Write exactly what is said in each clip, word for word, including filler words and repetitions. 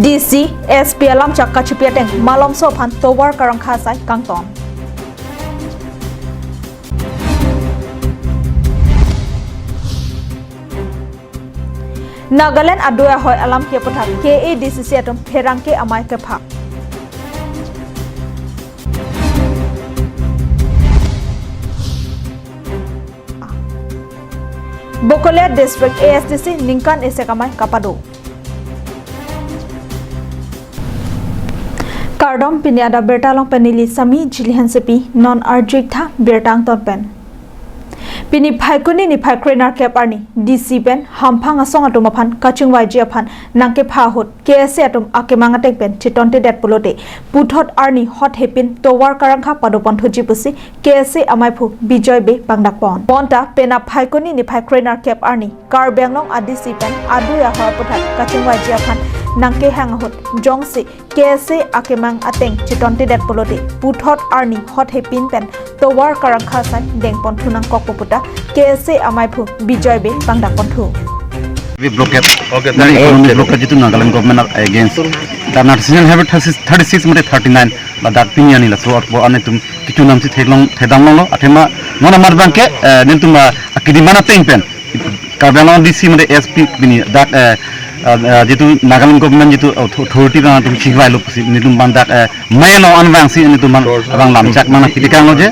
D C, S P alamchak kachipi ateng malomso aphan tovar karangkha asai kangton. Nagaland adui ahoi alam ke aputhak K A D C C atum pherangke amei kepha. Bokolia District A S D C ningkan isi amei kapado. Kardom, pini adap birta along pen neli Sami Jili Hansepi, non arju-ik tha birta angton pen. Pini Phaikuni niphai krenerkep arni D C pen hamphang asong atum aphan kachingvaiji aphan nangkepha ahut K S A atum akemang ateng pen chitontedet pulote puthot arni hot hepin tovar karangkha padoponthuji pusi K S A amaiphu Bijoy Bey pangdakpon. Bonta penap Phaikuni niphai krenerkep arni Karbi Anglong a D C pen adui ahoi aputhak kachingvaiji aphan nangkehang ahut jongsi K S A akemang ateng chitontedet pulote puthot arni hot hepin pen tovar karangkha asai dengponthu nangkokpo pu ta K S A amaiphu Bijoy Bey pangdakponthu. Economic blockade. Okay, nali thank you. Economic blockade jitu Nagaland government against the national highway thirty-six mate thirty-nine ladak pini arni laso apor arni tum kitu namsi theklong thedam longlo athema non amat abangke, eh, nelitum, ah, akidi mana ateng pen Karbi Anglong D C mate S P pini dak, eh, eh, eh, jitu Nagaland government jitu author-, authority abang atum chingvailo pusi nelitum abang dak, eh, mei along anvangsi nelitum abang, abang lamchak nangpitekanglo je.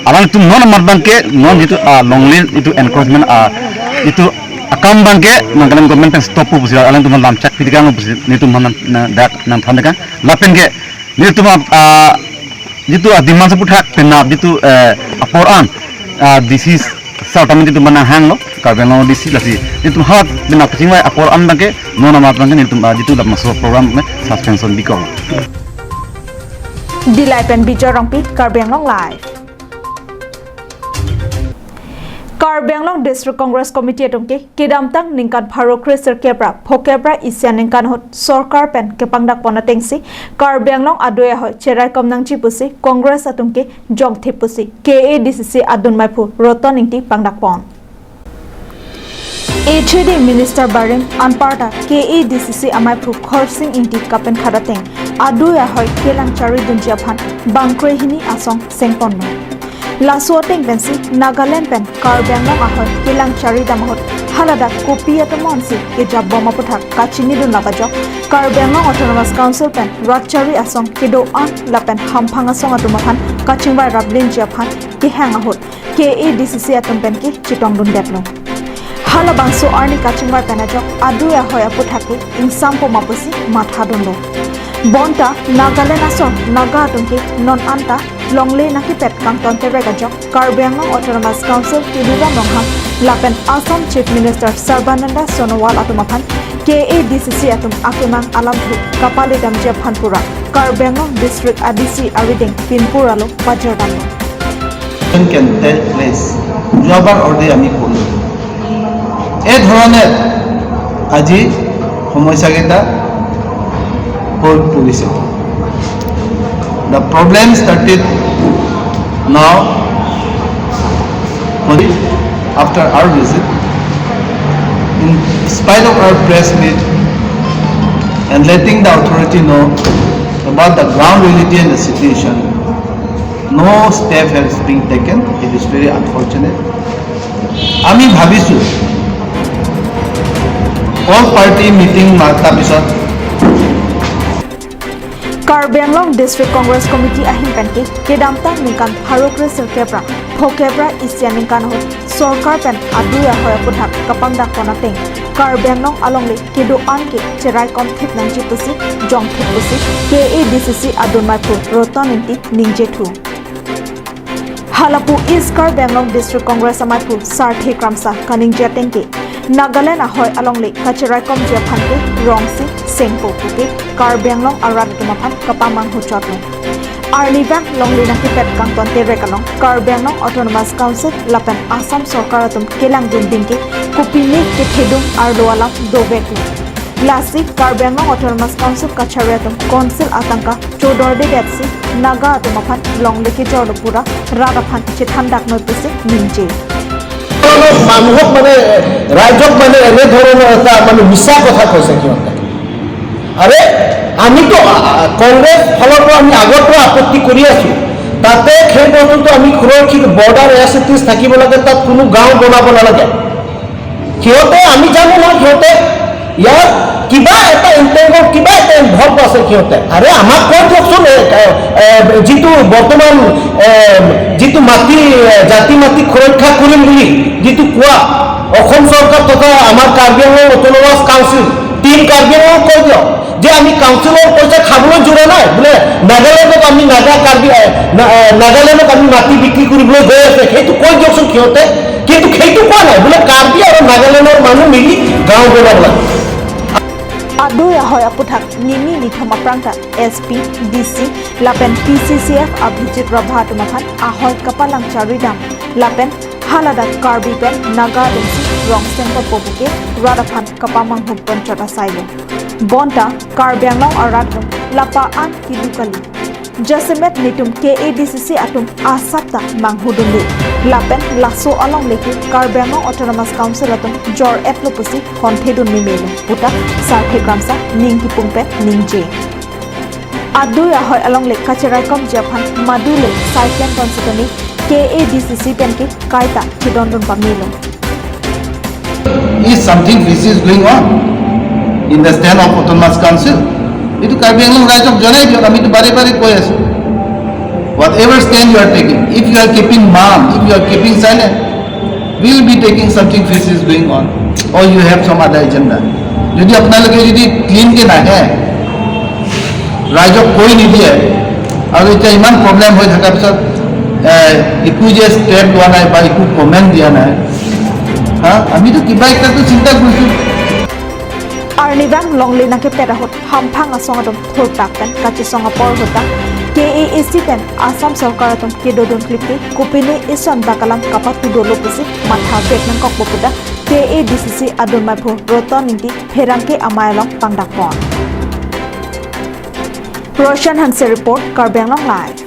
Alangtum non amat abangke non jitu, ah, longle jitu encroachment, ah, jitu akam abangke Nagaland government pen stoppo pusi alangtum lamchak pitekanglo pusi nelitum nang, nang dak nangthantekang. Lapen ke nelitum, ah, jitu ademand aputhak penap jitu, eh, apor an, ah, D C sir tame jitu abang nanghanglo, Karbi Anglong D C lasi. Jitu hot penap kachingvai apor an abangke, non amat abangke nelitum, ah, jitu labangso program me suspension bikong. Dillai pen Bijoy Rongpi, Karbi Anglong Live. Karbi Anglong District Congress Committee atum ke kedamtang ningkan pharo kre sirkep ra phokep ra isi aningkan ahut sorkar pen kepangdakpon atengsi Karbi Anglong adui ahoi cheraikom nangji pusi Congress atum ke jongthip pusi K A D C C adun maiphu Roton Ingti pangdakpon. H A D Minister barim anparta K A D C C amaiphu Khorsing Ingti kapenkhat ateng adui ahoi kelang charidunji aphan bangkre hini asong sengponlo. Laso ateng pensi Nagaland pen Karbi Anglong ahoi kelang charidam ahut haladak kopi atum onsi kejapbom aputhak kachinidun lap ajok Karbi Anglong Autonomous Council pen rat chari asong kedo-an lapen hamphang asong atum aphan kachingvai raplinji aphan kehang ahut K A D C C atum pen ke chitongdundetlo. Halabangso arni kachingvai pen ajok adui ahoi aputhak ke ingsampoma pusi mathadunlo. Bonta Nagaland asong Naga atum ke non anta longle nangkepet kangton terek ajok Karbi Anglong Autonomous Council Tuliram Ronghang lapen Assam Chief Minister Sarbananda Sonowal atum aphan K A D C C atum akemang alamthu kapalidamji aphan pura Karbi Anglong District A D C arideng pinpur alo pajordamlo. Can take place. যোৱাবাৰ already আমি ক'লো। এই ধৰণে আজি সমস্যাকেইটা হৈ পৰিছে। The problem started now, only after our visit, in spite of our press meet and letting the authority know about the ground reality and the situation, no step has been taken. It is very unfortunate. আমি ভাবিছো all party meeting মাতাৰ পিছত Karbi Anglong District Congress Committee ahin pen ke kedamtang ningkan pharo kre sirkep ra phokep ra isi aningkan ahut sorkar pen adui ahoi aputhak kapangdakpon ateng Karbi Anglong alongle kedo-an ke cheraikom thip nangji pusi jongthip pusi K A D C C adun maiphu Roton Ingti ningjethu. Halapu East Karbi Anglong District Congress amaiphu Sarthe Kramsa kaningje ateng ke Nagaland ahoi alongle kacheraikomji aphan ke rongsi sengpo puke Karbi Anglong arat atum aphan kapamanghu chotlo. Arnivang longle nangkepet kangton terek along Karbi Anglong Autonomous Council lapen Assam sorkar atum kelangdun ding ke kopine kethedung arlo alam doveklo. Lasi Karbi Anglong Autonomous Council kachari atum council atangka chodordedetsi Naga atum aphan longle kejorlo pura rat aphan chethandaknoi pusi ningje. মানুহক মানে ৰাইজক মানে এনেধৰণৰ এটা মানে মিছা কথা কৈছে সিহঁতে। আৰে, আমিতো, আ, আ, কংগ্ৰেছ ফালৰ পৰা আমি আগৰ পৰা আপত্তি কৰি আছো। তাতে সেই বস্তুটো আমি সুৰক্ষিত বৰ্ডাৰ এজ ইট ইজ থাকিব লাগে, তাত কোনো গাঁও বনাব নালাগে। সিহঁতে, আমি জানো নহয়, সিহঁতে ইয়াত কিবা এটা ইণ্টেনশ্যন, কিবা এটা ইনভল্ভ আছে সিহঁতে। আৰে, আমাক কৈ দিয়কচোন, এ, এ, এ, যিটো বৰ্তমান, এ, যিটো মাটি, এ, জাতি মাটি সুৰক্ষা কৰিম বুলি যিটো কোৱা, অসম চৰকাৰ তথা আমাৰ Karbi Anglong autonomous council, team Karbi Anglong কৈ দিয়ক যে আমি কাউন্সিলৰ পইচা খাবলৈ যোৰা নাই, বোলে নাগালেণ্ডত আমি নাগা কাৰ্বি, এ, না-, এ, নাগালেণ্ডত আমি মাটি বিক্ৰী কৰিবলৈ গৈ আছে, সেইটো কৈ দিয়কচোন সিহঁতে। কিন্তু সেইটো কোৱা নাই, বোলে কাৰ্বি আৰু নাগালেণ্ডৰ মানুহ মিলি গাঁও বনাব লাগে। Adui ahoi aputhak nini nithom aphrang ta S P, D C, lapen P C C F Abhijit Rabha atum aphan ahoi kapalang charidam lapen haladak Karbi pen Naga atumsi rong sengkot pobuke rat aphan kapamanghu pon chot asailo. Bonta Karbi Anglong arat atum lapa an kidu kali. Jasemet netum K A D C C atum asap ta manghudunde. Lapen laso alongle ke Karbi Anglong Autonomous Council atum jor-etlo pusi honthedun memelo puta Sarthe Kramsa ning kipung pen ningje. Adui ahoi alongle kachiraikomji aphan madule saiklem pon sitame K A D C C pen ke kaita chedondun pamelo. Is something fishy is going on in the stand of Autonomous Council. এইটো কাৰ্বি আংলং ৰাইজক জনাই দিয়ক, আমিতো বাৰে বাৰে কৈ আছো। Whatever stand you are taking, if you are keeping mum, if you are keeping silent, we will be taking something fishy is going on, or you have some other agenda. যদি আপোনালোকে যদি ক্লিনকে নাহে, ৰাইজক কৈ নিদিয়ে, আৰু এতিয়া ইমান প্ৰব্লেম হৈ থকাৰ পিছত, এ, একো যে ষ্টেপ লোৱা নাই বা একো কমেণ্ট দিয়া নাই, হা, আমিতো কিবা একটাতো চিন্তা কৰিছো। Arnivang longle nangkepet ahut hamphang asong atum thurtak pen kachesong apor ahut ta K A A C pen Assam sorkar atum kedodun klipte kopine ison bak alam kapatudolo pusi matha vek nangkokpo puta K A D C C adun maiphu Roton Ingti pherangke amei along pangdakpon. Roshan Hanse report, Karbi Anglong Live.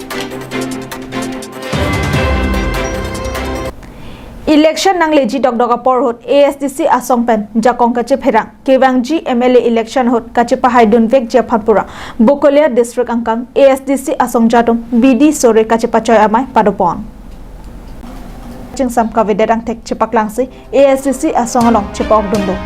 Election nangleji dokdok apor ahut A S D C asong pen jakong kachepherang kevangji M L A election ahut kachepahaidun vekji aphan pura Bokolia district angkang A S D C asongja atum bidi sore kachepachoi amei padopon. Chingsam kavedet angthek chepaklangsi A S D C asong along chepa-okdunlo.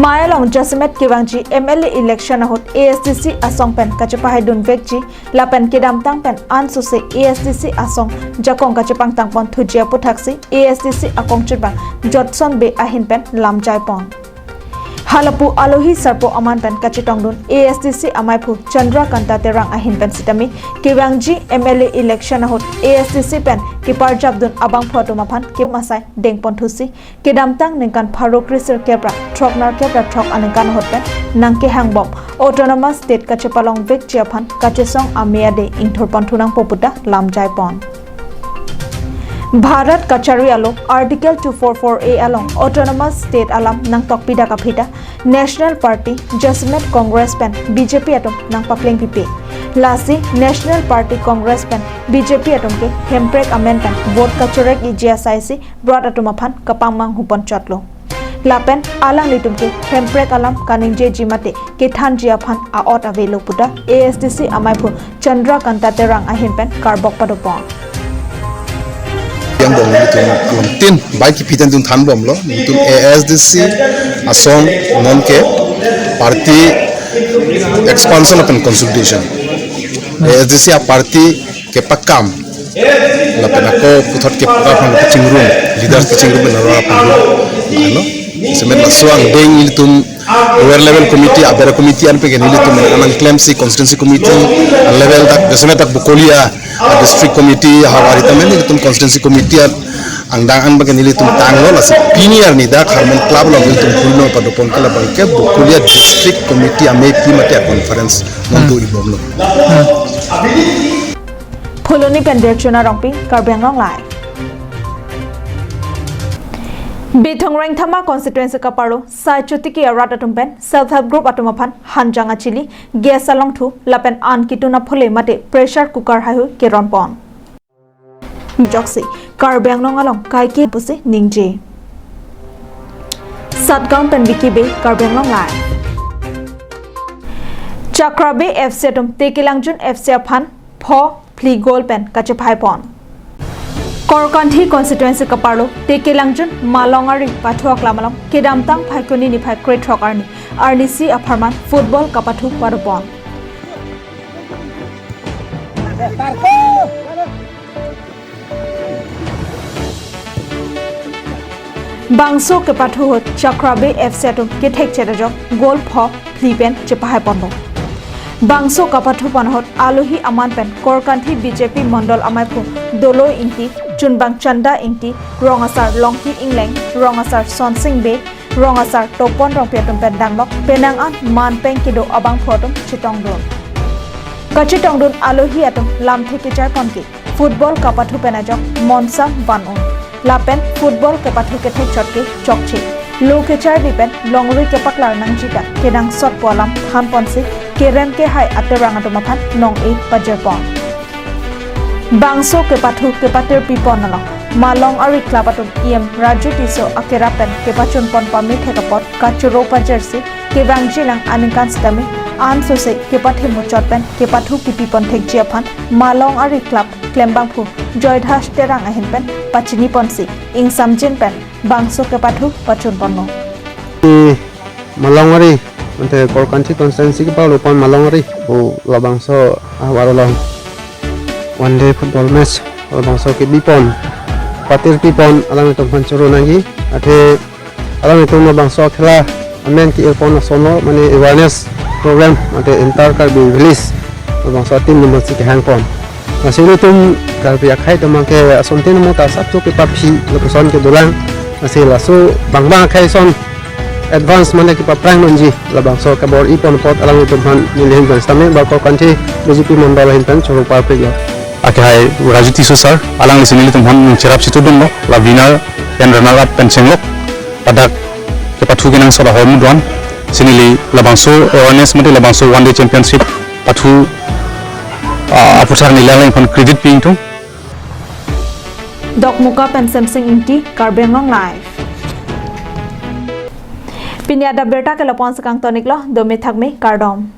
Mei along jasemet kevangji M L A election ahut A S D C asong pen kachepahaidun vekji lapen kedamtang pen ansose A S D C asong jakong kachepangtangpon thuji aputhaksi A S D C akongchit abang Jotson Bey ahin pen lamjaipon. Halapu alohi sarpo aman pen kachetongdun A S D C ameiphu Chandra Kanta Terang ahin pen sitame kevangji M L A election ahut A S D C pen keparjapdun abangphu atum aphan kemasai dengpon thusi kedamtang ningkan pharo kre sirkep ra throk nerkep ra throk aningkan ahut pen nangkehangbom Autonomous State kachepalong vekji aphan kachesong amei ade ingthurpon thunangpo puta lamjaipon. Bharat kachari alo Article two four four A along Autonomous State alam nangtokpidak aphi ta National Party, Jasemet Congress pen B J P atum nangpakleng pipe. Lasi National Party, Congress pen B J P atum ke Hemprek amen pen vote kachorek iji asaisi brat atum aphan kapangmanghupon chotlo. Lapen alanglitum ke Hemprek alam kaningjeji mate kethanji aphan a-ot avelo puta A S D C ameiphu Chandra Kanta Terang ahin pen karbok padopon. Yang bom nelitum along tin bai kipi tandun thanbomlo, nelitum A S D C asong non ke party expansion lapen consolidation. A S D C a party kepakam lapen ako puthot kepakam aphan kachingrum, leaders kachingrum lapen aphan ano. Semen laso angdeng nelitum lower level committee, aber committee an pegen nelitum anang klemsi constituency committee level dak, jasemet dak Bokolia district committee, hawari tamen nelitum constituency committee an angdang an pegen nelitum tanglo, lasi pini arni dak Harmon Club along nelitum hulno padopon ke labang ke Bokolia district committee amei pi mate conference nontu ibomlo. Phuloni pen Derchuna Rongpi, Karbi Anglong Live. Bithung Rengthama constituency kaparlo Sai Chotiki arat atum pen self help group atum aphan hanjang achili, gas alongthu lapen an kitun aphule mate pressure cooker haihui keronpon. Joksi Karbi Anglong along kaike pusi ningje. Satgaon pen Vicky Bey, Karbi Anglong Live. Chakrabe F C atum Tekelangjun F C aphan pho phli goal pen kachepahai pon. Korkanthi constituency kaparlo Tekelangjun Malong Ari pathu aklam along kedamtang Phaikuni niphai krethrok arni, arnisi apharman football kapathu pado pon. Bangso kepathu ahut Chakrabe F C atum kethek chet ajok goal pho phli pen chepahai ponlo. Bangso kapathu pon ahut alohi aman pen Korkanthi B J P Mondol amaiphu Doloi Ingti, chunbang Chanda Ingti, rong asar Longki Ingleng, rong asar Sonsing Bey, rong asar Topon Rongpi atum pen danglok penang an man pen kedo abangphu atum chetongdun. Kachetongdun alohi atum lamthe kechar ponke football kapathu pen ajok monsam van-un. Lapen football kepathu kethek chot ke chokche. Lo kecharli pen longri kepaklar nangji ta kenangsot pu alam than ponsi kerem kehai aterang atum aphan nong-e pajir pon. Bangso kepathu kepatir pipon along Malong Ari Club atum E M Raju Tisso akerap pen kepachun pon pame thek apot kachoro pajirsi kevangjilang aningkan sitame ansose kepathe muchot pen kepathu kipi pon thekji aphan Malong Ari Club klembangphu Joydas Terang ahin pen pachini ponsi ingsamjin pen bangso kepathu pachun ponlo. Malong Ari, ante Korkanthi constituency kepalo pon Malong Ari, o labangso ahavar along one day football match labangso kebi pon, patir pi pon alanglitum aphan choro nangji, athe alanglitum labangso khela amen ke-ir pon asonlo, mane awareness program, ante inter Karbi village labangso team number si kehang pon. Lasi ilitum Karbi akhei atum abangke asontin mo ta asapso kepaphi lapuson kedolang. Lasi laso bangbang akhei ason advance mane kepaphrang nonji labangso kebor-i pon apot alanglitum aphan neli ahin pen sitame ba Korkanthi B J P Mondol ahin pen choro parpiklo. Akehai Raju Tisso sir, alanglisi nelitum aphan cherap situ dunlo, la winner pen runner up pen chenglok, ladak kepathu kenangsot ahormu do-an, si neli labangso awareness mate labangso one day championship pathu, ah, aputhak neli alang aphan credit pi ingtung. Dokmoka pen Semsing Ingti, Karbi Anglong Live. Pini adap birta ke lapu-an si kangton-iklo, dome thakme, kardom.